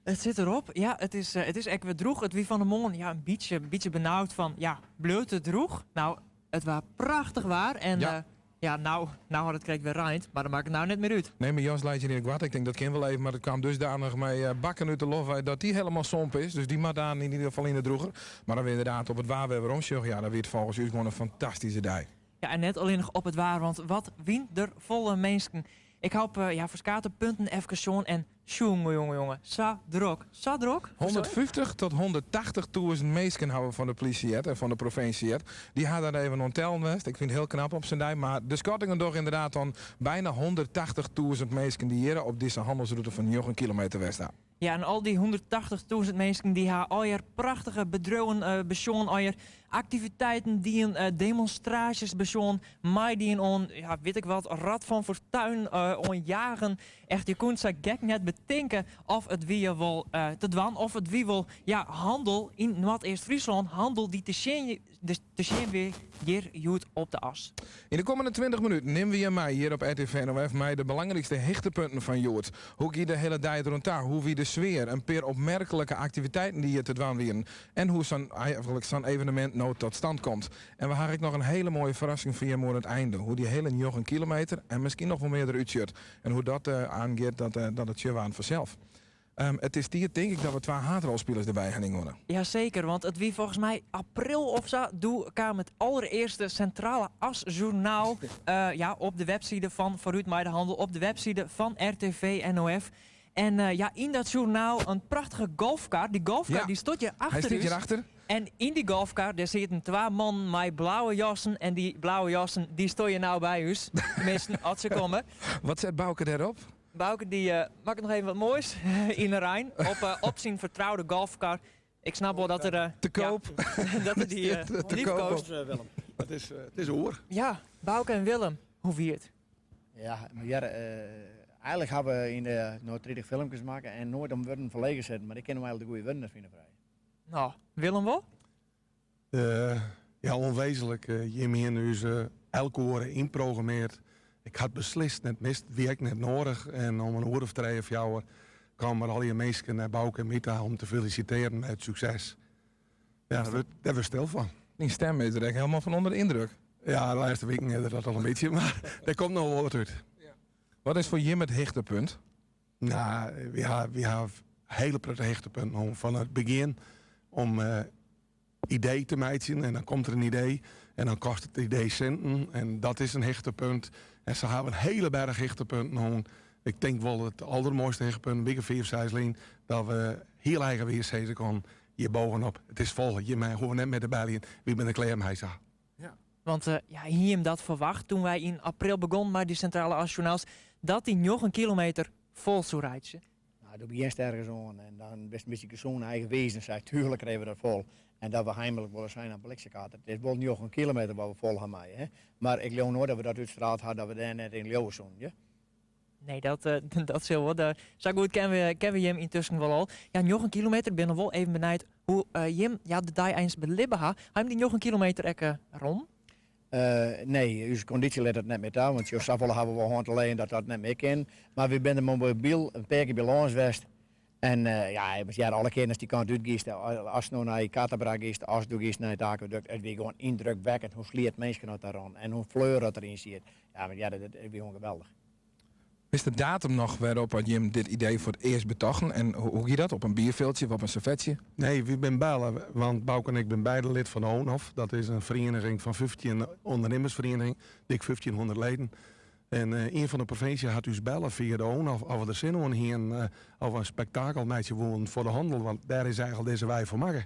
It sit derop. Ja, it is ek wer drûch. It wie fan 'e moarn, ja, in bytsje benaud fan, ja, bliuwt it drûch? No, it wie prachtich waar. En ja, no hat it krekt wer reind, mar dat makket no net mear út. Nee, mar jas leit hjir yn it goat. Ik tink, dat kin wol even, mar it kaam dusdanich mei bakken út de loft wei dat dy hielendal somp is. Dus dy moat dan yn ieder gefal yn de drûger. Mar dan wer ynderdaad op it waar wer weromsjogge, ja, dan wie it folgens ús gewoan in fantastyske dei. Ja, en net allinnich op it waar, want wat wiene der folle minsken. Ik ha, ja, ferskate punten efkes sjoen en sjonge, jonge, jonge, sa drok. Sa drok. 150 tot 180.000 minsken hawwe fan de plysje heard en fan de provinsje heard. Dy ha dat even oan tellen west. Ik fyn it hiel knap op syn dei. Mar de skattingen dogge ynderdaad dan byna 180.000 minsken dy't hjir op dizze hannelsrûte fan 9 kilometer west ha. Ja, en al dy 180.000 minsken dy ha allegear prachtige bedriuwen besjoen, allegear aktiviteiten dien, demonstraasjes besjoen, meidien oan, ja, wit ik wat, Rad van Fortuin, oan jagen. Echt, je koene sa gek net betinke of it wie wol te dwaan, of it wie wol, ja, hannel yn Noardeast-Fryslân, hannel dy't te sjen wie hjir hjoed op de as. Yn de kommende 20 minuten nimme we je mei hjir op RTV NOF mei de belangrykste hichtepunten fan hjoed. Hoe gie de hiele dei deroan ta? Hoe wie de sfear? In pear opmerklike aktiviteiten dy't hjir te dwaan wiene. En hoe sa'n eigentlik sa'n evenemint no tot stand komt. En we ha ek noch in hiele moaie ferrassing foar jim oan it ein. Hoe dy hiele 9 kilometer en miskien noch wol mear derút sjocht. En hoe dat oangiet, dat sjogge we oan fansels. It is tiid, tink ik, dat we twa haadrolspilers derby ha nimmen. Ja, seker, want it wie folgens my april of sa. Doe kaam it alderearste Sintrale Asjoernaal ja, op de webside fan Foarút mei de Hannel, op de webside fan RTV NOF. En ja, yn dat sjoernaal in prachtige golfkar. Dy golfkar dy stiet hjir Hy achter stiet ús. hjir achter. En yn dy golfkar dêr sieten twa mannen mei blauwe jassen. En dy blauwe jassen, dy steane no by ús. Teminsten, as se komme. Wat set Bouke dêrop? Bouke dy makket noch even wat moais yn de rein. Op syn fertroude golfkar. Ik snap wol dat er Te koop. Ja, dat er dy Te koop. liefkoost. Willem. It is oer. Ja, Bouke en Willem, hoe wie it? Ja, mar ja, eigentlik ha we yn de no 30 filmkes makke en noait om wurden ferlegen sitten, mar ik kin no eigentlik de goede wurden net fine frij. No, Willem wol? Ja, ûnwêzentlik. Jim hiene ús elke oere ynprogrammearre. Ik ha beslist net mist, wie ek net nedich. En om in oere of trije, fjouwer kamen al dy minsken nei Bouke en my ta om te felisitearjen mei it sukses. Ja, dêr wurdst stil fan. Dyn stim is der ek hielendal fan ûnder de yndruk. Ja, de lêste wiken is dat al in bytsje, mar dêr komt noch wol wat út. Wat is foar jim it hichtepunt? No, wy ha hiele protte hichtepunten om fan it begjin om idee te meitsjen en dan komt der in idee en dan kostet it idee sinten en dat is in hichtepunt. En se hawwe in hiele berch hichtepunten hân. Ik tink wol it aldermoaiste hichtepunt, in wike 5, 6 lyn, dat we hiel eigenwiis sizze koene, hjir bovenop, it is fol, hjir hoege we net mear te beljen, wy binne der klear mei sa. Want ja, hie jim dat ferwachte doe't wy yn april begûnen mei dy Sintrale Asjoernaals, dat dy 9 kilometer fol soe reitsje? No, do begjinst ergens oan en dan bist in bytsje gesûn eigenwiis en sei, tuerlik krije we dat fol. En dat we heimlik wolle sein aan bliksemkaart. It is wol 9 kilometer wat we fol ha mei. Hè? Mar ik leau noait dat we dat útstraald ha, dat we dêr net yn leauwe soene. Ja? Nee, dat sil wol. Sa goed kenne we jim yntusken wol al. Ja, 9 kilometer, ik bin noch wol even benijd hoe jim, ja, de dei eins belibbe ha. Ha jim dy 9 kilometer ek rûn? Nee, ús kondysje lit it net mear ta, want safolle ha we wol hân te lijen dat dat net mear kin. Mar wy binne der mobyl in pear kear by lâns west. En ja, ja, alle kearen ast dy kant útgiest, ast no nei Kattenbrak giest, as do giest nei it akwadukt, it wie gewoan yndrukwekkend hoe sleat minsken dat dêr rûn en hoe fleur dat deryn siet. Ja, mar ja, dat wie gewoan geweldich. Is de datum noch wêrop't dat jim dit idee foar it earst betochten? En hoe gie dat? Op in bierfiltsje of op in servetsje? Nee, wy binne belle, want Bouke en ik binne beide lid fan de ONOF. Dat is in feriening fan 15 ûndernimmersferienings, dik 1500 leden. En ien fan de provinsje hat ús belle fia de ONOF oft we der sin oan hiene, oft we in spektakel meitsje woene foar de hannel, want dêr is eigentlik dizze wei foar makke.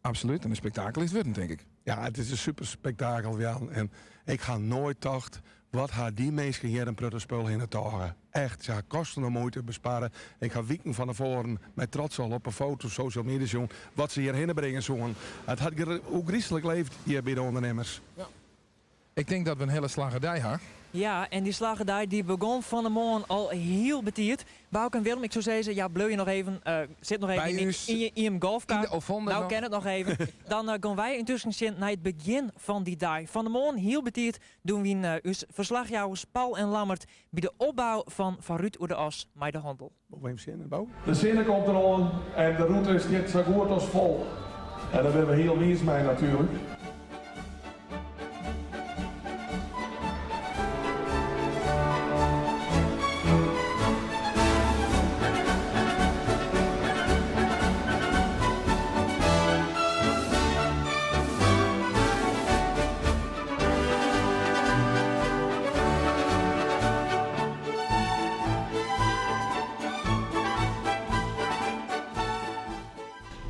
Absolút, en in spektakel is it wurden, tink ik. Ja, it is in super spektakel, ja. En ik ha noait tocht, wat ha dy minsken hjir in protte spul hinne tôge. Echt, se ha kosten en muoite besparre. Ik ha wiken fan tefoaren mei trots al op 'e foto, social media sjoen, wat se hjir hinne bringe soene. It hat ôfgryslik leefd hjir by de ûndernimmers. Ja. Ik tink dat we in hiele slagge dei ha. Ja, en dy slaggedei dy begûn fan 'e moarn al hiel betiid. Bauke en Willem, ik soe sizze, ja, bliuw je noch even, sit noch even yn yn jim golfkar. Nou kin it noch even. Dan gean wy yntusken sjen nei it begjin fan dy dei. Fan 'e moarn hiel betiid doe wiene ús ferslachjouwers Paul en Lammert by de opbou fan Foarút oer de As mei de Handel. De sinne komt deroan en de rûte stiet sa goed as fol. En dêr binne we hiel wiis mei natuerlik.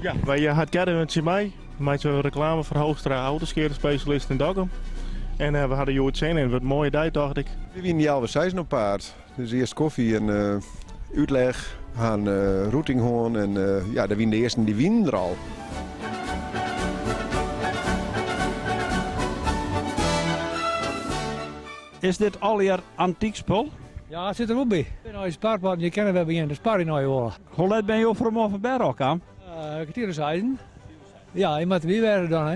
Ja, wy ha it caravantsje mei. We meitsje reklame foar Hoogstra Autoskearespesjalist yn Dokkum. En we ha der hjoed sin yn. It wurdt in moaie dei, tocht ik. Wy wienen healwei seizen op paad. Dus earst kofje en útleg. We ha in rûting hân en ja, dêr wienen de earsten dy wienen der al. Is dit allegear antyk spul? Ja, it sit der wol by. Nei sparplannen, je kinne wer begjinne te sparjen as je wolle. Hoe let binne jo fan 'e moarn fan bêd ôf kaam? Kertier oer seizen. Ja, je moatte derby wêze dan, hè.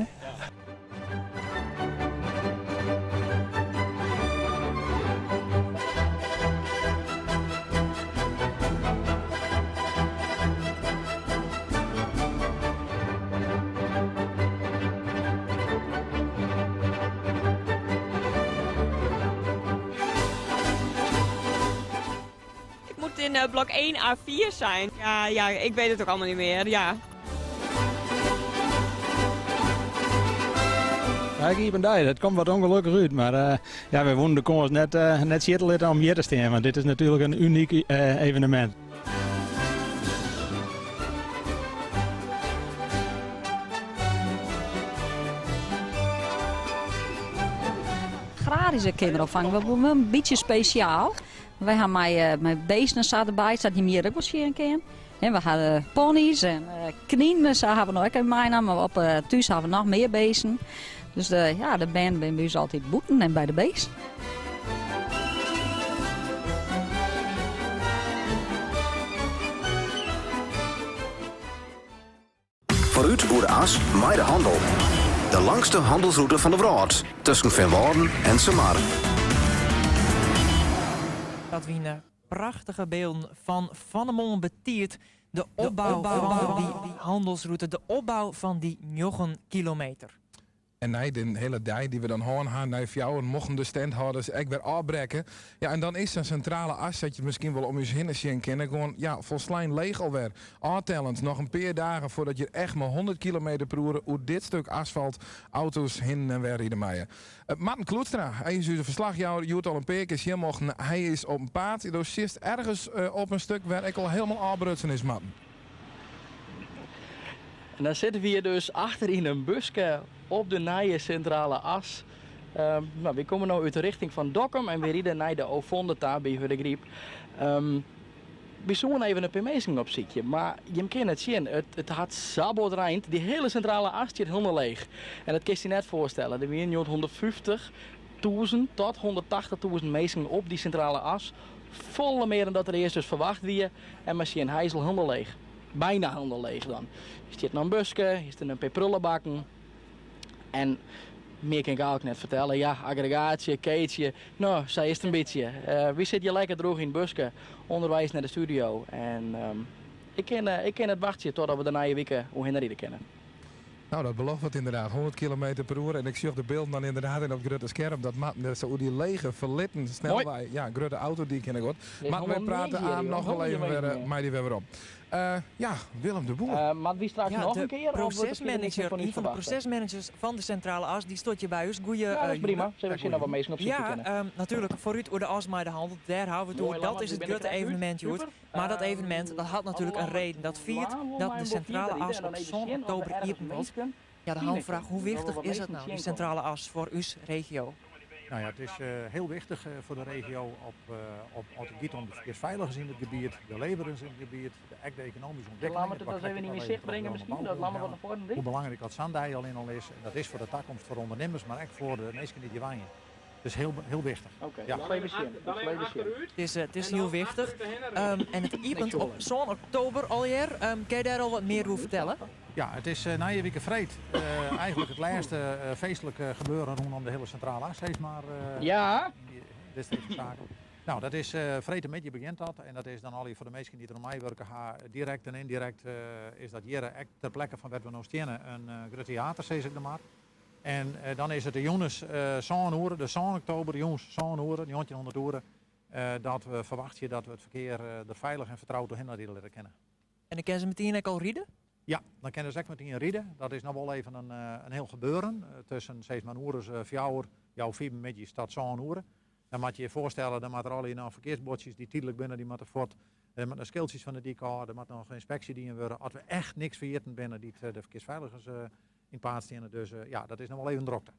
Ik moet in blok 1 A4 zijn. Ja, ja, ik weet het ook allemaal niet meer. Ja. Ja, iepen dei. Dat komt wat ûngelokkich út, mar uh, ja, wy woene de kâns net, uh, net sjitte litte om hjir te stean, want dit is natuerlik in unyk uh, evenemint. Agraryske kinderopfang, wol in bytsje spesjaal. Wy ha mei, mei beesten sa derby, sadat jim hjir ek wol sjen kinne. En we ha pony's en kninen, sa ha we noch ek even meinaam. Mar op thús ha we noch mear beesten. Dus de, ja, de bern binne by ús altyd bûten en by de beesten. Foarút oer de As mei de Handel. De langste hannelsrûte fan de wrâld, tusken Feanwâlden en Sumar. Dat wiene prachtige bylden fan fan 'e moarn betiid. De opbou fan dy hannelsrûte, de opbou fan dy njoggen kilometer. En nei de hiele dei dy't we dan hân ha, nei fjouweren mochten de standhâlders ek wer ôfbrekke. Ja, en dan is sa'n sintrale as, sa't je miskien wol om ús hinne sjen kinne, gewoan ja, folslein leech alwer. Ôftellend noch in pear dagen foardat hjir echt mei 100 kilometer per oere oer dit stuk asfalt auto's hinnen en wer ride meie. Marten Kloetstra, hy is ús ferslachjouwer, hjoed al in pear kear sjen mochten. Hy is op 'en paad. Do sitst ergens op in stuk wêr ek al hielendal ôfbrutsen is, Marten. En dan sitte we hjir dus achter yn in buske op de nije sintrale as. Um, nou, wy komme no út de rjochting fan Dokkum en wy ride nei de Ovonde ta by Hurdegaryp. Um, wy soene even in pear minsken opsykje, mar jim kinne it sjen, it, it hat sa bot reind. Dy hiele sintrale as stiet hielendal leech. En dat kinst dy net foarstelle. Der wiene 150.000 tot 180.000 minsken op dy sintrale as. Folle mear dan dat der earst dus ferwacht wie. En mar sjen, hy is al hielendal leech. Byna hielendal leech dan. Hjir stiet noch in buske, hjir stean in pear prullebakken. En mear kin ik eigentlik net fertelle. Ja, aggregaasje, keetsje, no, sa is it in bytsje. Uh, wy sitte hjir lekker droech yn it buske, ûnderweis nei de studio. En um, ik, kin, uh, ik kin net wachtsje totdat we de nije wike oerhinne ride kinne. Nou, dat belooft wat ynderdaad. 100 kilometer per oere. En ik sjoch de bylden dan ynderdaad yn op grutte skerm. Dat moat sa oer dy lege, ferlitten snelwei. Ja, grutte auto dy kin ik wat. Mar wy prate aanst noch wol even wer mei dy wer werom. Ja, Willem de Boer. Uh, moatte wy straks ja, noch in kear? Prosesmanager, ien fan de prosesmanagers fan de Sintrale As, dy stiet hjir by ús. Goeie, ja, dat is prima. Sille we sjen oft we minsken op ja, kinne. Ja, natuerlik. Foarút oer de As mei de handel. Dêr hawwe we it oer. Dat is it grutte evenemint hjoed. Mar dat evenemint dat hat natuerlik in reden. Dat fiert dat de Sintrale As op sân oktober iepen giet. Ja, de hamvraach, hoe wichtich is dat no, dy Sintrale As, foar ús regio? Nou ja, it is hiel wichtich foar de regio op, op, as it giet om de ferkearsfeiligens yn it gebiet, de leefberens yn it gebiet, de, ek de ekonomyske ûntwikkeling. Lammert it even yn sicht bringe miskien, dat Lammert wat nei foaren Hoe belangryk dat sa'n dei allinne al is, en dat is foar de takomst foar ûndernimmers, mar ek foar de minsken dy't hjir wenje. Dus hiel, hiel wichtich. Oké, Ja. ik sil even sjen. Ik sil even sjen. It is, it is hiel wichtich. En it iepent op 7 oktober alwear. Kin je dêr al wat mear oer fertelle? Ja, it is nije wike freed eigentlik it lêste feestlike gebeuren rûnom de hiele Sintrale As, sis mar. Ja. Yn dy saken. No, dat is freedtemiddei begjint dat en dat is dan allegear foar de minsken dy't deroan meiwurke ha, direkt en yndirekt is dat hjir ek ter plekke fan wêr't we no steane in grut teater, sis ik dan mar. En dan is it de jûns sân oere, dus sân oktober jûns sân oere, 1900 oere, dat we ferwachtsje dat we it ferkear der feilich en fertroud trochhinne ride litte kinne. En dan kinne se metien ek al ride? Ja, dan kinne se ek metien ride. Dat is noch wol even in hiel gebeuren. Tusken sis mar in oere as fjouwer, healwei fiven middeis tot sân oere. Dan moatte je je foarstelle, dan moatte der allegear noch ferkearsbuordsjes dy't tydlik binne, dy moatte fuort. Der moatte noch skiltsjes fan de dyk ôf, der moat noch ynspeksje dien wurde. As we echt niks ferjitten binne dy't de ferkearsfeiligens yn it paad steane. Dus ja, dat is noch wol even drokte.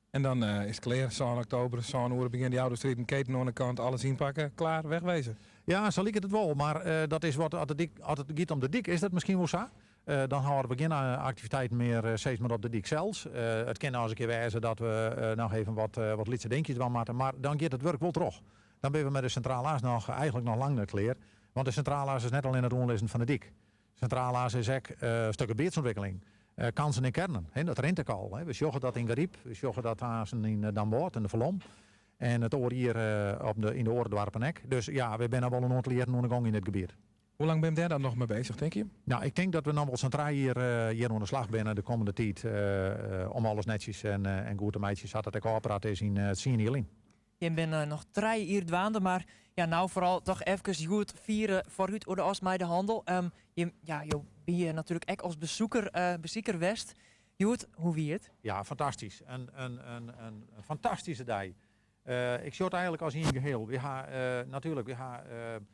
En dan is it klear, sân oktober, sân oere begjint dy autostriid, keten oan de kant, alles ynpakke, klear, wegwezen. Ja, sa liket it wol, mar dat is wat, as it, as it giet om de dyk is dat miskien wol sa. Dan hâlde we gjin aktiviteiten mear sis mar op de dyk sels. It kin nochris in kear wêze dat we noch even wat lytse dinkjes dwaan moatte, mar dan giet it wurk wol troch. Dan binne we mei de Sintrale As noch eigentlik noch lang net klear. Want de Sintrale As is net allinne it oanlizzen fan de dyk. Sintrale As is ek in stik gebiedsûntwikkeling. Kansen en kernen, dat rint ek al. We sjogge dat yn Garyp, we sjogge dat aansen yn Damwâld en de Falom. En it oare jier op de, yn de oare doarpen ek. Dus ja, we binne al wol in oantal jierren oan de gong yn dit gebiet. Hoe lang bin je dêr dan noch mei beuzich, tinke je? No, ik tink dat we noch wol sa'n trije jier hjir oan de slach binne de kommende tiid om alles netsjes en goed te meitsjen sa't it ek ôfpraat is yn tsien jier lyn. Jim binne noch trije jier dwaande, mar ja, no foaral toch efkes hjoed fiere foarút oer de as mei de hannel. Jim, ja, jo binne hjir natuerlik ek as besoeker, besiker west. Hjoed, hoe wie it? Ja, fantastysk. In fantastyske dei. Ik sjoch it eigentlik as ien geheel. Wy ha natuerlik, wy ha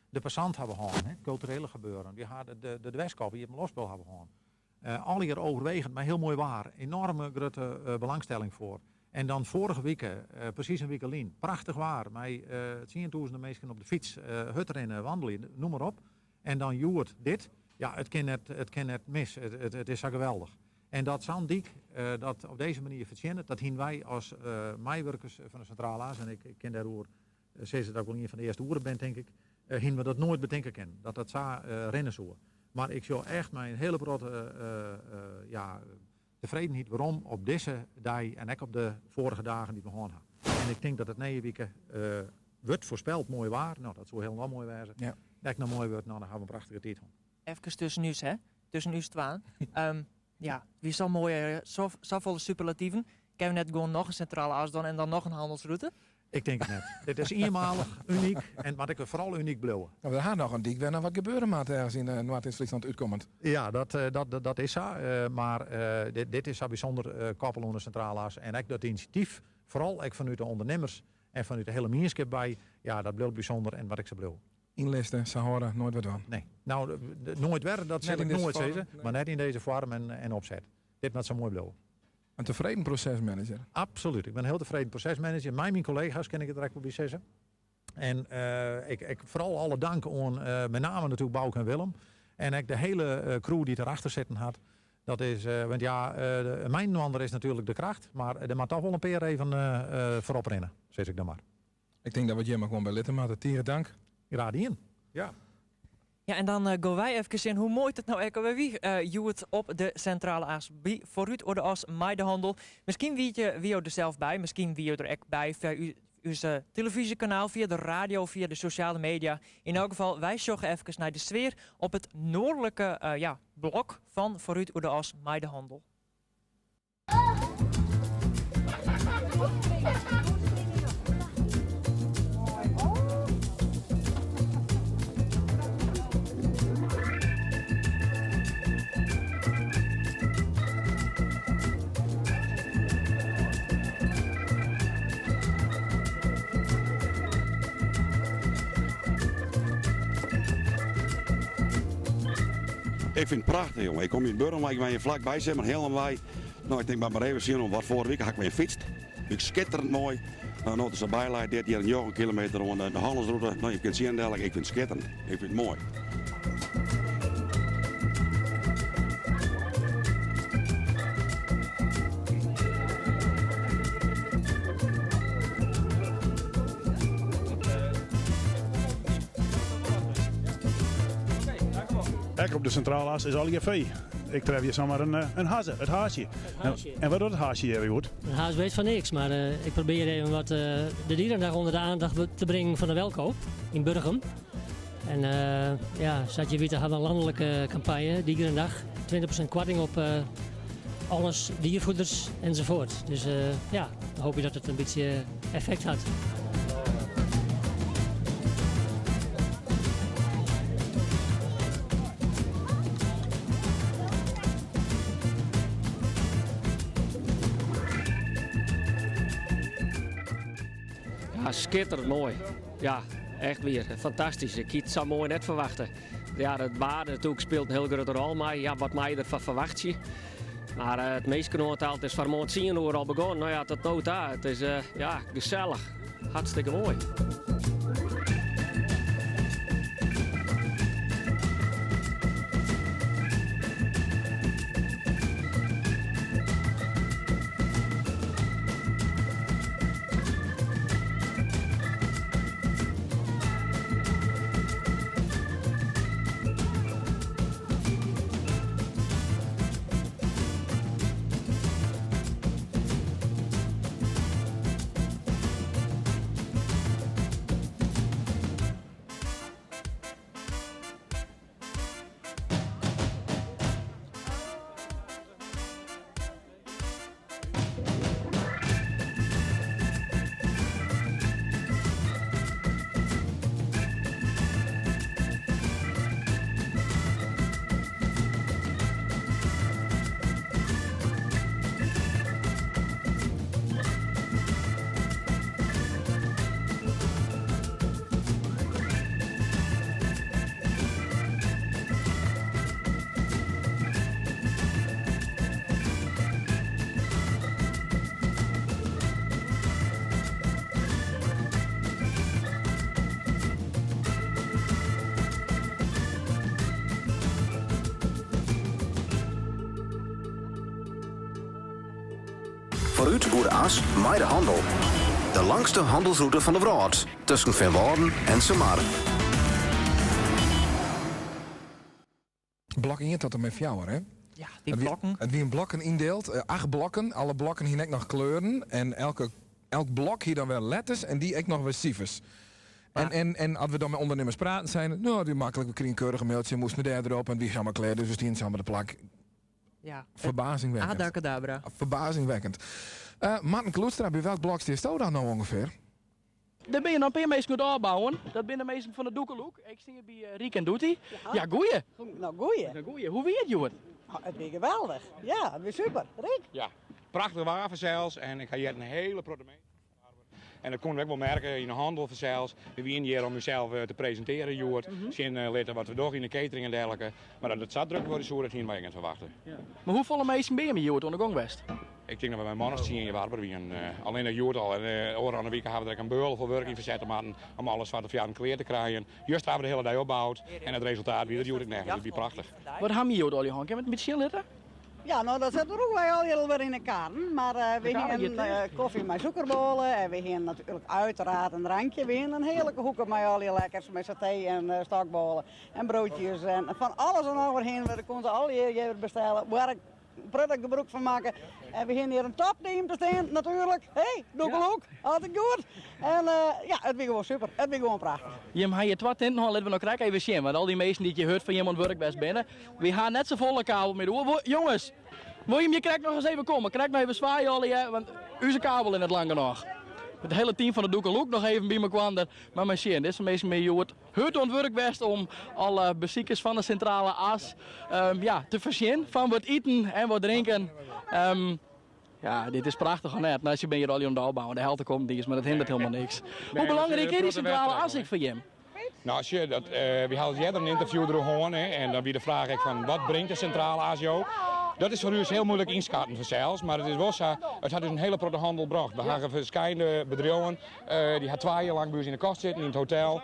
de passant ha we hân, hè, kulturele gebeuren. Wy ha de dwerskop, iepenloftspul ha we hân. Allegear overwegend mei hiel moai waar. Enorme grutte belangstelling foar. En dan foarige wike, presys in wike lyn, prachtich waar mei tsientûzenen minsken op de fyts, hurdrinne, wandelje, noem mar op. En dan hjoed dit. Ja, it kin net, it kin net mis. It is sa geweldich. En dat sa'n dyk dat op dizze manier fertsjinnet, dat hiene wy as meiwurkers fan de Sintrale As, en ik kin dêroer sizze dat ik wol ien fan de earste oere bin, tink ik, hiene we dat noait betinke kinnen, dat dat sa rinne soe. Mar ik sjoch echt mei in hiele protte ja, tefredenheid werom op dizze dei en ek op de foarige dagen dy't we hân ha. En ik tink dat it nije wike wurdt foarspeld moai waar. No, dat soe hielendal moai wêze. Ja. Ek noch moai wurdt, no, dan ha we in prachtige tiid hân. Efkes tusken ús, hè? Tusken ús twaen. Ja, wie sa moai, safolle superlativen. Kinne we net gewoan noch in Sintrale As dwaan en dan noch in hannelsrûte? Ik tink it net. Dit is ienmalich, unyk en moat ek foaral unyk bliuwe. No, der hat noch in dyk wêr noch wat gebeure moat ergens yn Noardeast-Fryslân útkommend. Ja, dat is sa. Mar dit is sa bysûnder koppele oan de Sintrale As. En ek dat inisjatyf, foaral ek fanút de ûndernimmers en fanút de hiele mienskip by, ja, dat bliuwt bysûnder en moat ek sa bliuwe. Ynliste, sa hâlde, noait wer dwaan. Nee. No, noait wer, dat sil Net ik yn dizze noait foarm, sizze, nee. mar net yn dizze foarm en opset. Dit moat sa moai bliuwe. In tefreden prosesmanager? Absolút. Ik bin in hiel tefreden prosesmanager. Mei myn kollega's kin ik it der ek wol by sizze. En ik foaral alle dank oan met name natuerlik Bouke en Willem. En ek de hiele crew dy't derachter sitten hat. Dat is, want ja, myn wander is natuerlik de kracht. Mar der moat toch wol in pear even foarop rinne, sis ik dan mar. Ik tink dat we it hjir mar gewoan by litte moatte. Tige dank. Graach dien. Ja. Ja, en dan gean wy efkes sjen hoe moai it no ek alwer wie hjoed op de Sintrale As by Foarút oer de As mei de hannel. Miskien wie je, wie jo der sels by, miskien wie jo der ek by fia ús telefyzjekanaal, fia de radio, fia de sosjale media. Yn elk gefal, wy sjogge efkes nei de sfear op it noardlike ja, blok fan Foarút oer de As mei de hannel. Ik fyn it prachtich, jonge. Ik kom út Burgum, ik wenje flakby, sis mar, Hillumwei. No, ik tink mar even sjen om wat foarige wike ha ik wer fytst. Wie skitterend moai. No, no't der sa by leit, dit hjir 9 kilometer oan de hannelsrûte. No, je kunt sjen dadelijk, ik fyn it skitterend. Ik fyn it moai. Ek op de Sintrale As is allegear fee. Ik tref hjir samar in, in hazze, it haasje. En wat docht it haasje hjir hjoed? Een haas weet van niks, maar ik probeer even wat de dierendag onder de aandacht te brengen van de Welkoop in Burgum. En ja, sa't je witte ha we in landelijke campagne, Dierendag. 20% korting op alles, diervoeders enzovoort. Dus ja, dan hoop je dat het een beetje effect hat. Ja, skitterend moai. Ja, echt wier. Fantastysk. Ik hie it sa moai net ferwachte. Ja, it waar natuerlik spilet in hiel grutte rol mei. Ja, wat mei je derfan ferwachtsje? Mar it minskenoantal is fan 'e moarn tsien oere al begûn. No ja, tot no ta. It is ja, gesellich. Hartstikke moai. Foarút oer de as mei de handel. De langste hannelsrûte fan de wrâld, tusken Feanwâlden en Sumar. Blok ien tot en mei fjouwer, hè? Ja, dy blokken. It wiene blokken yndield, eh, acht blokken. Alle blokken hiene ek noch kleuren. En elke, elk blok hie dan wer letters en dy ek noch wer sifers. En, en, en as we dan mei ûndernimmers praten, seine, no, it wie maklik, we krigen in keurige mailtsje, moasten dêr derop en it wie samar klear, dus we stiene samar te plak. Ja. Verbazingwekkend. Adakadabra. Verbazingwekkend. Uh, Martin Kloetstra, by welk blok steasto dan no ûngefear? Der binne noch in pear minsken oan it ôfbouwen. Dat binne de minsken fan de Doekeloek. Ik stean by eh, Riek en Doetie. Ja, goeie. Nou, goeie. Nou, goeie. Hoe wie it hjoed? Oh, it wie geweldich. Ja, it wie super. Riek? Ja, prachtich waar fansels en ik ha hjir in hiele protte minsken. En dat koene we ek wol merke yn de hannel fansels. We wiene hjir om ússels te presintearjen hjoed. Sjen litte wat we dogge yn de catering en dergelike. Mar dat it sa druk wurde soe, dat hiene wy ek net ferwachte. Mar hoefolle minsken binne jimme hjoed oan de gong west? Ik tink dat we mei in man as tsien hjir warber wiene. Allinnich hjoed al. En ôfrûne wike hawwe we der ek in beul fol wurk yn fersette moatten om alles foar de fjouweren klear te krijen. Juster hawwe we de hiele dei opboud en it resultaat wie der hjoed ek neffens. It wie prachtich. Wat hawwe jimme hjoed allegear hân? Kinne we it in bytsje sjen litte? Ja, no dat sit der ook wy allegear wer yn de karren. Mar we hienen kofje mei sûkerbôle en we hienen natuerlik uiteraard in drankje. We hienen in hearlike hoeke mei allegear lekkers, mei saté en stokbôle en broodjes en fan alles en noch wat hienen we. Dat koenen se allegear hjir bestelle. Waar ik protte gebrûk fan makke. En we hienen hjir in topteam te stean natuerlik. Hey, Doekeloek, altyd goed. En ja, it wie gewoan super. It wie gewoan prachtich. Jim ha hjir twa tinten hân, litte we no krekt even sjen. Want al dy minsken dy't hjir hurd foar jim oan it wurk west binne, wy ha net safolle kabel mear oer. Jonges, wol jim hjir krekt noch ris even komme? Krekt noch even swaaie allegear, want ús kabel is net lang genôch. It hiele team fan de Doekeloek noch even by mekoar. Mar mar sjen, dizze minsken binne hjoed hurd oan it wurk west om alle besikers fan de Sintrale As ja, te foarsjen fan wat iten en wat drinken. Ja, dit is prachtich of net? Nou, se binne hjir allegear oan it ôfbouwen. De helte komt net iens, mar dat hindert hielendal niks. Hoe belangryk is dy Sintrale As ek foar jim? Nou, sjoch, dat, wy hawwe earder in ynterview deroer hân hè, en dan wie de fraach ek fan wat bringt de Sintrale As jo? Dat is foar ús hiel muoilik ynskatten fansels, mar it is wol sa, it hat ús in hiele protte hannel brocht. We hawwe ferskillende bedriuwen, dy ha twa jier lang by ús yn de kost sitten yn it hotel.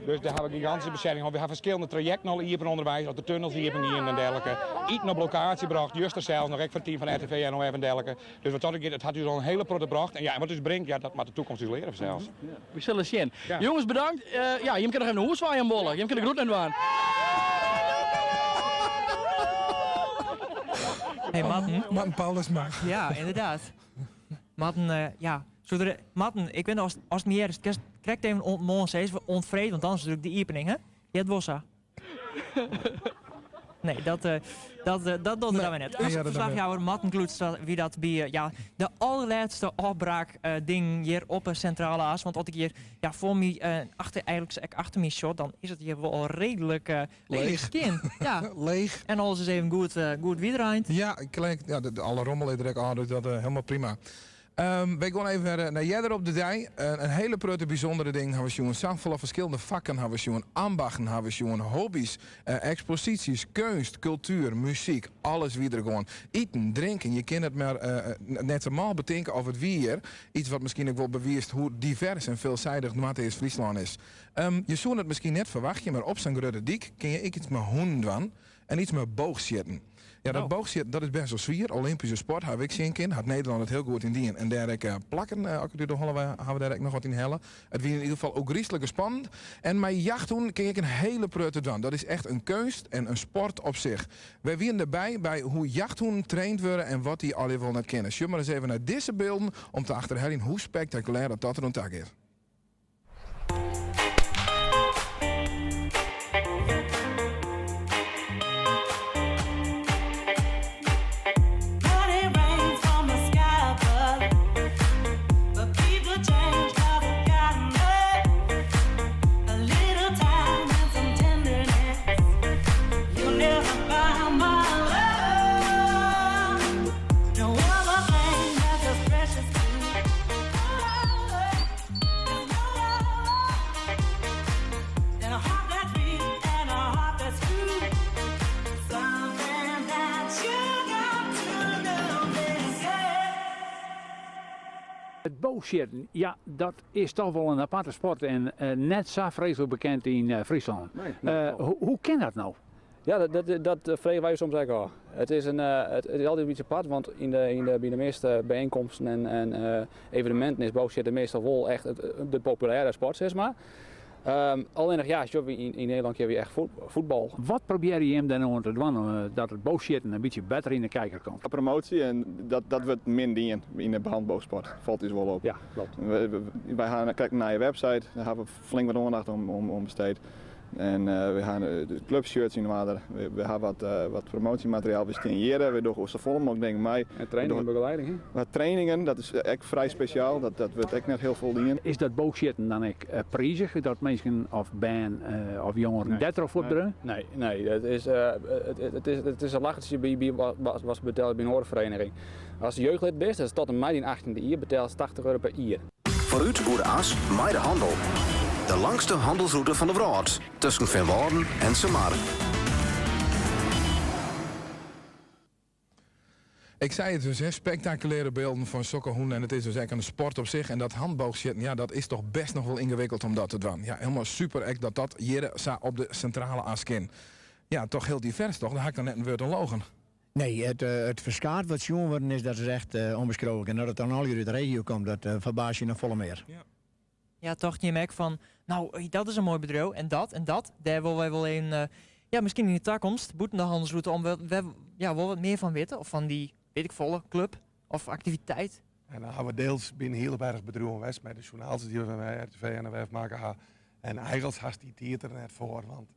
Dus dêr hawwe we gigantyske besetting hân. We hawwe ferskillende trajekten al iepen ûnderweis, as de tunnels iepen gienen en dergelike. Iten op lokaasje brocht, juster sels noch ek foar it team fan RTV, NOF en dergelike. Dus wat dat giet, it hat ús al in hiele protte brocht. En ja, en wat ús bringt, ja, dat moat de toekomst ús leare fansels. We sille sjen. Jonges, bedankt. Ja, jim kinne noch even nei hûs swaaien wolle. Jim kinne groeten dwaan. Hey, Marten. Marten Paulusma. Ja, inderdaad. Marten, eh, ja. Soe der, Marten, ik bin as, as it mear is, kinst krekt even oant moarn sizze, oant freed, want dan is natuerlik de iepening, hè? Heart wol sa. Nee, dat, eh, dat, eh, dat docht er dan weer net. Nee, ja, dat dan Verslagjouwer Marten Kloetstra wie dat by eh, ja, de allerlêste ôfbraak eh, ding hjir op de Sintrale As. Want as ik hjir ja, foar my, eh, achter, eigentlik ek achter my sjoch, dan is it hjir wol al reedlik, eh, reedlik Leech. skjin. Ja. Leech. En alles is even goed, eh, goed wiedreind. Ja, ik ja, de, alle rommel is der ek ôf, dus dat eh, hielendal prima. Um, wy gean even wer eh, nei earder op de dei. in hiele protte bysûndere dingen hawwe we sjoen. Safolle ferskillende fakken hawwe we sjoen. Ambachten hawwe we sjoen. Hobby's, eh, eksposysjes, keunst, kultuer, muzyk. Alles wie der gewoan. Iten, drinken, je kinne it mar eh, net sa mâl betinke of it wie hjir. Iets wat miskien ek wol bewiist hoe divers en veelzijdig Noardeast-Fryslân is. Um, je soene it miskien net ferwachtsje, mar op sa'n grutte dyk kinne je ek iets mei hûnen dwaan en iets mei boochsjitten. Ja, dat boochsjitten dat is best wol swier. Olympyske sport haw ik sjen kind. Hat Nederlân it hiel goed yn dien. En dêr ek eh, plakken, eh, as ik it út de holle hawwe dêr ek noch wat yn helle. It wie yn ieder gefal ôfgryslik spannend. En mei jachthûnen kin je ek in hiele protte dwaan. Dat is echt in keunst en in sport op sich. Wy wiene derby by hoe jachthûnen traind wurde en wat dy allegear wol net kinne. Sjoch mar ris even nei dizze bylden om te achterheljen hoe spektakulêr dat dat deroan ta giet. Money rains from the sky above, but people change 'cause I've got a little time and some tenderness. You'll never buy my love. No other thing that's as precious to me. Than a heart that's real and a heart that's true. Something that you got to know is It boochsjitten, ja, dat is toch wol in aparte sport en eh, net sa freeslik bekend yn eh, Fryslân. Nee, nee, Eh, hoe, hoe kin dat no? Ja, dat, dat, dat fregen wy soms ek ôf. It is, in, eh, it, it is altyd in bytsje apart, want yn de, yn de, by de measte byienkomsten en, en eh, eveneminten is boochsjitten meastal wol echt it, de populêre sport, sis mar. Um, allinnich, ja, sjoch, yn, yn Nederlân kinne wy echt fuotbal. Wat probearje jim dêr no oan te dwaan eh, dat it boochsjitten in bytsje better yn de kijker komt? Promoasje en dat, dat wurdt min dien yn de handboogsport, falt ús wol op. Ja, klopt. Wy, wy ha krekt in nije website, dêr hawwe we flink wat oandacht om, om, om besteed. En eh, we ha de clubshirts yn oarder, we, we ha wat, eh, wat promoasjemateriaal, we stean hjir, we dogge safolle mooglik dingen mei. En training en begeleiding, hè? Wat trainingen, dat is ek frij spesjaal, dat, dat wurdt ek net hiel folle dien. Is dat boochsjitten dan ek eh, prizich, dat minsken of bern eh, of jongeren dêrtroch fuortdriuwe? Nee, nee het, is, eh, het, het, is, het is in lachtsje by, by wat, wat betelje by in oare feriening. As jeugdlid bist, dat is tot en mei dyn 18e jier, betelst 80 euro per jier. Foarút oer de as mei de hannel. De langste hannelsrûte fan de wrâld, tusken Feanwâlden en Sumar. Ik sei it dus, hè, spektakulêre bylden fan sokke hûnen. En it is dus ek in sport op sich. En dat handboochsjitten, ja, dat is dochs best noch wol yngewikkeld om dat te dwaan. Ja, hielendal super ek dat dat hjir sa op de sintrale as kin. Ja, dochs hiel divers, toch? Dêr ha ik dan net in wurd oan logen. Nee, it, eh, it ferskaat wat sjoen wurden is, dat is echt uh, ûnbeskriuwlik. En dat it dan allegear út de regio komt, dat uh, ferbaast je noch folle mear. Ja. Ja, tocht jim ek fan, no, dat is in moai bedriuw en dat en dat. Dêr wolle wy wol even, uh, ja, miskien yn de takomst, bûten de hannelsrûte, om wer, wer, ja, wol wat mear fan witte. Of fan dy, wit ik folle, klup of aktiviteit. En dan hawwe we diels by in hiele berch bedriuwen west mei de sjoernaaltsjes dy't we by RTV NOF makke ha. En eigentlik hast dy tiid der net foar, want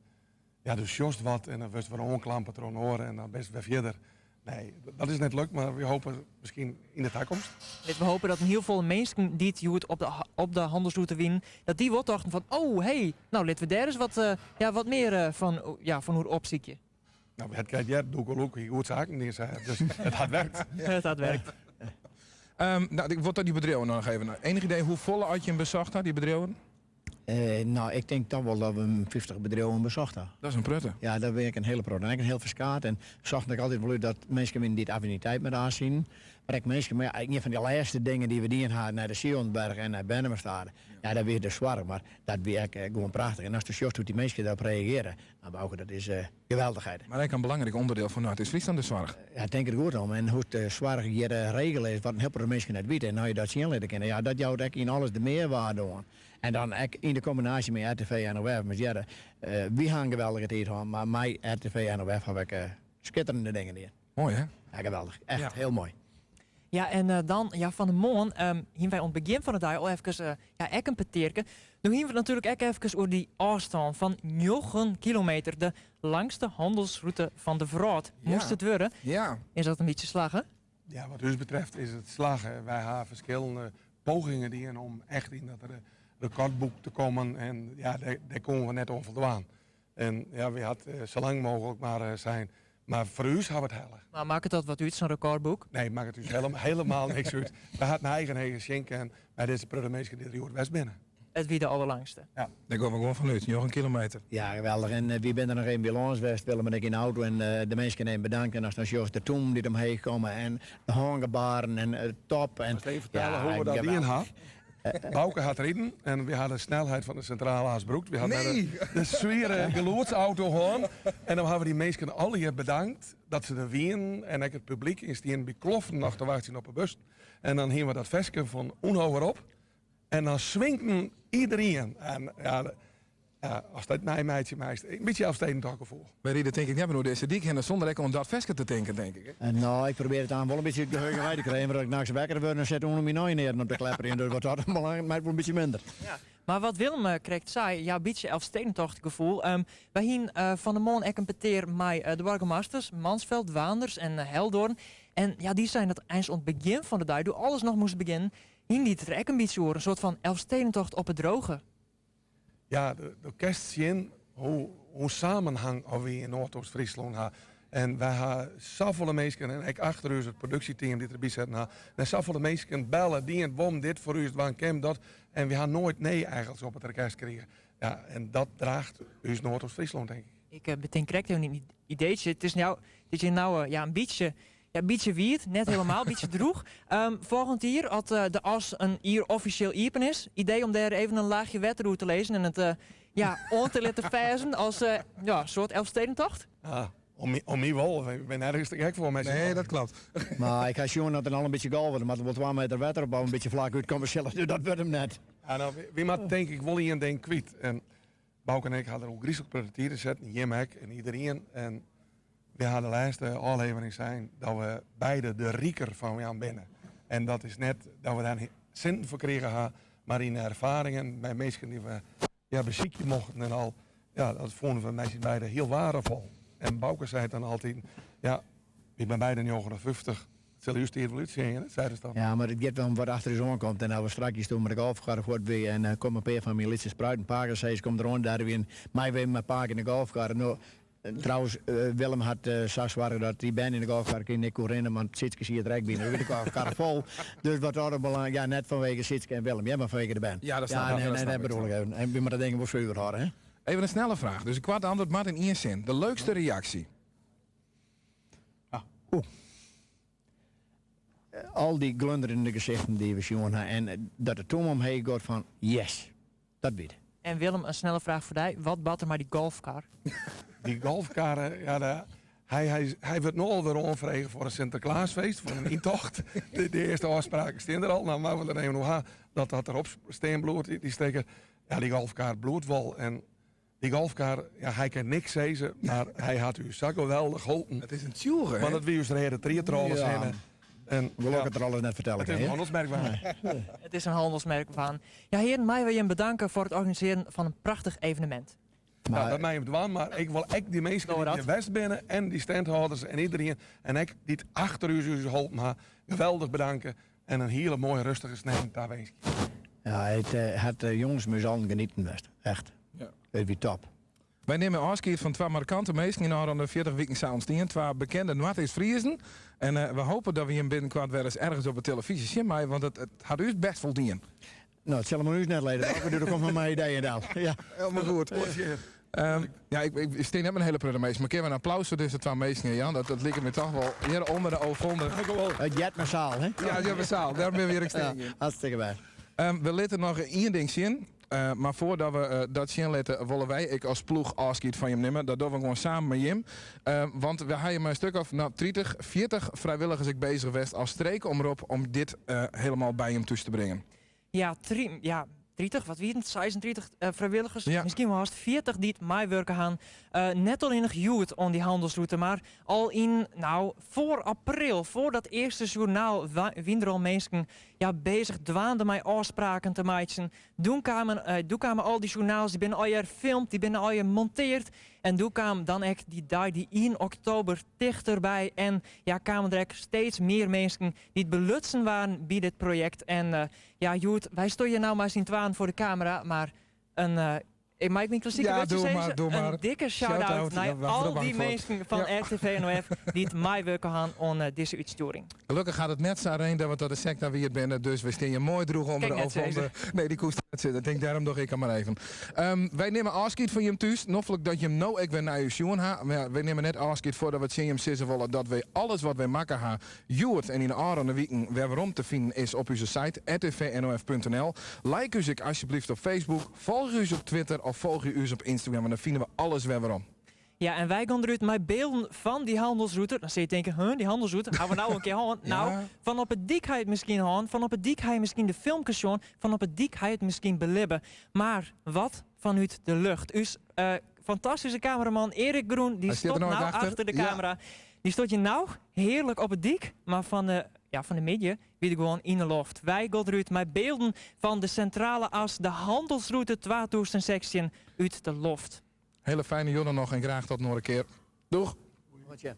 ja, do sjochst wat en dan wurdst wer oanklampe troch in oar en dan bist wer fierder. Nee, dat is net lukt, mar wy hoopje miskien yn de takomst. Litte we hoopje dat in hiel folle minsken dy't hjoed op de, op de hannelsrûte wienen, dat dy wol tochten fan, oh, hey, no litte we dêr ris wat, uh, ja, wat mear uh, fan, ja, fan oer opsykje. No, it krijt hear, Doeke Loek, hie goed saken dien, sei dus it hat werkt. Ja. It hat werkt. Um, no, ik wol dy bedriuwen noch even. Ienich idee hoefolle oft jim besocht ha, dy bedriuwen? Uh, no, ik tink dochs wol dat we 50 bedriuwen besocht ha. Dat is in protte. Ja, dat wie ek in hiele protte. En ek in hiel ferskaat. En sochten ek altyd wol út dat minsken wienen dy't affiniteit mei de hienen. Mar ek minsken, mar ja, ien fan de lêste dingen dy't we dien ha nei de Sionberg en nei Bennemastate, ja, dat wie de soarch, mar dat wie ek eh, gewoan prachtich. En as do sjochst hoe't dy minsken dêrop reagearje, dan Bouke, dat is uh, geweldichheid. Mar ek in belangryk ûnderdiel fan Noardeast-Fryslân, de soarch. Ja, tink der goed om. En hoe't de soarch hjir eh, regele is, wat in hiel protte minsken net witte. En no je dat sjen litte kinne, ja, dat jout ek yn alles de mearwearde oan. En dan ek yn de kombinaasje mei RTV NOF. Mar ja, uh, wy ha in geweldige tiid hân, mar mei RTV NOF ha ik uh, skitterjende dingen dien. Moai, hè? Ja, geweldich. Echt hiel moai. Ja, en dan ja, fan 'e moarn hiene wy oan it begjin fan de dei al efkes ja, ek in petearke. No hiene we it natuerlik ek efkes oer dy ôfstân fan njoggen kilometer, de langste hannelsrûte fan de wrâld. Moast it wurde? Ja. Is dat in bytsje slagge? Ja, wat ús betreft is it slagge. Wy ha ferskillende pogingen dien om echt yn dat rekordboek te kommen en ja, dêr koene we net oan foldwaan. En ja, wy hat sa lang mooglik mar sein, mar foar ús ha we it helle. Mar makket dat wat út, sa'n rekordboek? Nee, makket ús helemaal niks út. Wy ha it nei eigen eagen sjen kinnen by dizze protte minsken dy't der hjoed west binne. It wie de allerlangste. Ja. Dêr gean we gewoan fan út, njoggen kilometer. Ja, geweldich. En wy binne der noch even by lâns west, Willem en ik yn de auto en de minsken even bedankt. En ast dan sjochst de tûmen dy't omheech komme en de hângebaren en top. En, Moatst even fertelle hoe't we dat dien ha. Bauke hat riden en wy ha de snelheid fan de Sintrale As brûkt. Wy ha de swiere gelûdsauto hân. En dan ha we dy minsken allegear bedankt dat se der wienen. En ek it publyk yn stienen by kloften noch te wachtsjen op 'e bus. En dan hiene we dat ferske fan Unhou wer op. En dan swingden iederien. En ja, ja, ast dat neimeitsje meist, in bytsje Elfstedentochtgefoel. Wy ride tink ik net mear oer dizze dyk hinne sûnder ek oan dat ferske te tinken, tink ik. No, ik probearje it aan wol in bytsje út geheugen wei te krijen, want as ik nachts wekker wurd, dan sit ûnder myn neien op te klepperjen, dus wat dat oanbelanget, mei it wol in bytsje minder. Ja. Mar wat Willem krekt sei, ja, bytsje Elfstedentochtgefoel. Wy hiene fan 'e moarn ek in petear mei de boargemasters, Mansveld, Waanders en Heldoorn. En ja, dy seinen dat eins oan it begjin fan de dei, doe alles noch moast begjinnen, hiene dy it der ek in bytsje oer, in soart fan Elfstedentocht op it droge. Ja, do kinst sjen hoe samenhang oft wy yn Noardoost-Fryslân ha. En wy ha safolle minsken, en ek achter ús it produksjeteam dy't derby sitten ha, en safolle minsken belle, dien, wom dit foar ús dwaan, kin dat. En wy ha noait nee eigentlik op it rekest krigen. Ja, en dat draacht ús Noardoost-Fryslân, tink ik. Ik betink krekt even in ideetsje. It is nou, it is nou ja, in bytsje Ja, bytsje wiet, net helemaal, bytsje droech. Folgjend jier, as de as in jier offisjeel iepen is, idee om dêr even in laachje wetter oer te lizzen en it ja, oan te litten ferzen as ja, soart Elfstedentocht? Ah, om my wol, ik bin ergens te gek foar mei Nee, dat klopt. Mar ik ha sjoen dat der al in bytsje golvet, der moat wol 2 meter wetter op of in bytsje flak útkomme sil, dus dat wurdt him net. Ja, no, wy moatte tink ik wol ien ding kwyt. En Bauke en ik ha der ôfgryslik protte tiid yn setten, jim ek en iderien. En wy ha de lêste ôflevering sein dat we beide der riker fan binne. En dat is net dat we dêr sinten foar krigen ha, mar yn de erfaringen mei minsken dy't we ja, besykje mochten en al, ja, dat fûnen we mei syn beide hiel waardefol. En Bauke sei dan altyd, ja, ik bin beide 59, it sil ús tiid wol útsjen, sei er dan. Ja, mar it giet om wat achter ús oankomt. En as we strakjes toen mei de golfkar fuort wie en uh, komme in pear fan myn lytse spruiten, pakesizers komt deroan, dêr wie mei we mei pake yn de golfkar. No, Trouwens, Willem hat sa soarge dat dy bern yn de golfkar kinnen ek koe rinne, want Sytske siet der ek by. No wie de golfkar fol. Dus wat dat oanbelanget, ja, net fanwege Sytske en Willem, ja, mar fanwege de bern. Ja, dat snap ik. Ja, nee, nee, dat bedoel ik even. En we moatte dingen wol suver hâlde, hè? Even in snelle fraach, dus in koart antwurd moat yn ien sin. De leukste reaksje? Ah, oeh. Al dy glunderjende gesichten dy't we sjoen ha en dat de tûm omheech giet fan yes, dat wie it. En Willem, in snelle fraach foar dy. Wat bart der mei dy golfkar? Dy golfkar, ja, de, hy, hy, hy wurdt no alwer oanfrege foar in Sinterklaasfeest, foar in yntocht. De, de earste ôfspraken stean der al. No moatte we der even oer ha dat dat derop stean bliuwt, dy stekker. Ja, dy golfkar bliuwt wol. En dy golfkar, ja, hy kin niks sizze, mar hy hat ús sa geweldich holpen. It is in tsjûge, hè? Want it wie ús reade tried troch alles Ja. hinne. En, Wol ik it der alles net fertelle It is kin, in hè? hannelsmerk waar. It is in hannelsmerk waar. Ja, hearen, meie we jim bedanke foar it organisearjen fan in prachtich evenemint. Maar, dat mei jim dwaan, mar ik wol ek dy minsken dy't hjir west binne en dy standhâlders en iderien en ek dy't achter ús ús holpen ha, geweldich bedanke en in hiele moaie rêstige snein tawinskje. Ja, it hat jonges mei ús allen genieten west. Echt. Ja. It wie top. Wy nimme ôfskied fan twa markante minsken yn ôfrûne 40 wiken sa ûntstien. Twa bekende Noardeast-Friezen. En we hoopje dat we jim binnenkoart wer ris ergens op de televyzje sjen meie, want it hat ús bêst foldien. No, it sil him oan ús net lizze. Bauke, der komt mar mei ideeën del. Ja. Helemaal goed. Ja, ik stean net mei in hiele protte minsken, mar kinne we in applaus foar dizze twa minsken, Jan? Dat liket my toch wol hjir ûnder de ovonde. It heart massaal, hè? Ja, it heart massaal. Dêrom binne we hjir ek stean. Ja, hartstikke wer. We litte noch ien ding sjen. Mar foardat we dat sjen litte, wolle wy ek as ploech ôfskied fan jim nimme. Dat dogge we gewoan samen mei jim. Want we ha hjir mei in stik of no, 30, 40 frijwilligers ek bezich west as streekomrop om dit helemaal by jim thús te bringen. Ja, ja, 30, wat wie it, 36 frijwilligers, miskien wol hast 40 dy't meiwurke han. Net allinnich hjoed oan dy hannelsrûte, mar al yn, nou, foar april, foar dat earste sjoernaal wiene der al minsken ja, bezich dwaande mei ôfspraken te meitsjen. Doe kamen, doe kamen al dy sjoernaals, dy binne allegear filmd, dy binne allegear monteard. En doe kaam dan ek dy dei, dy ien oktober, tichterby. En ja, kamen der ek steeds mear minsken dy't belutsen waarden by dit projekt. En ja, hjoed, wy stean hjir no mei syn twaen foar de kamera, mar in Ik mei ik myn klassike Ja, wurdsjes doe sizze? mar, doe In mar. dikke shout-out Shout-out, nei ja, we waren al er bang dy foar. minsken fan RTV NOF dy't meiwurke han oan dizze útstjoering. Gelokkich hat it net sa rein dat we ta de sekta wierd binne, dus we stean hjir moai droech ûnder Kin de ik net ovonde. sizze. Nee, dy koest net sizze. Ik tink, dêrom doch ik it mar even. Wy nimme ôfskied fan jim thús. Noflik dat jim no ek wer nei ús sjoen ha. Mar ja, wy nimme net ôfskied foardat we tsjin jim sizze wolle dat wy alles wat wy makke ha hjoed en yn de ôfrûne wiken wer werom te finen is op ús site rtvnof.nl. Like ús ek asjebleaft op Facebook, folgje ús op Twitter of folgje ús op Instagram, want dan fine we alles wer werom. Ja, en wy gean derút mei bylden fan dy hannelsrûte. Dan sil je tinke, huh, dy hannelsrûte, ha we no in kear hân? Nou, fan op 'e dyk ha je it miskien hân, fan op 'e dyk ha je miskien de filmkes sjoen, fan op 'e dyk ha je it miskien belibbe. Mar wat fanút de lucht? Us fantastyske kameraman Erik Groen, dy Hy stiet stiet der no no ek achter. achter de Ja. kamera. Dy stiet hjir no hearlik op 'e dyk, mar fan de, ja, fan de middei wie er gewoan yn 'e loft. Wy gean derút mei bylden fan de Sintrale As, de hannelsrûte 2016 út de loft. Hiele fijne jûn noch en graach tot in oare kear. Doeg! Oant sjen.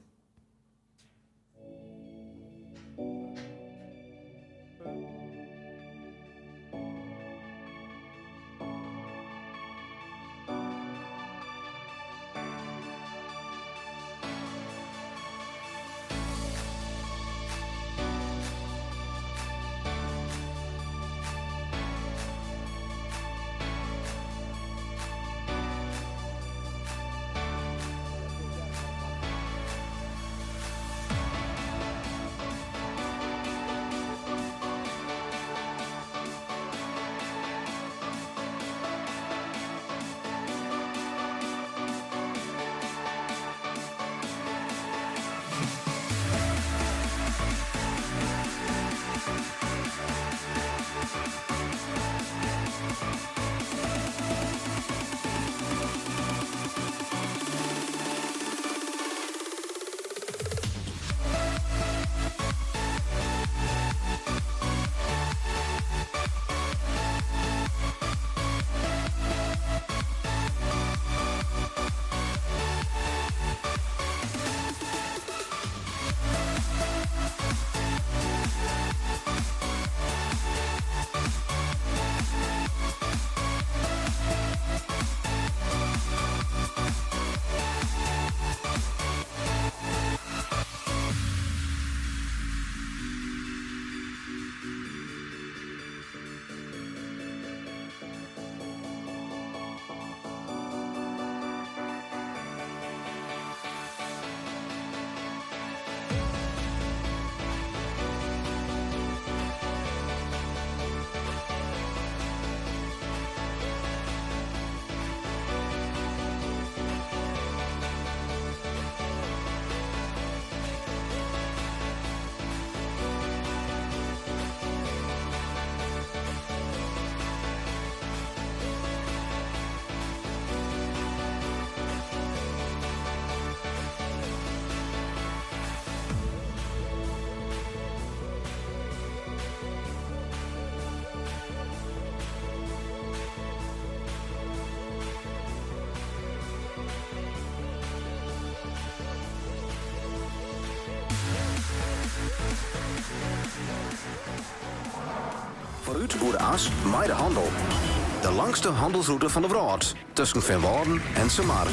Foarút oer de as mei de hannel. De langste hannelsrûte fan de wrâld, tusken Feanwâlden en Sumar.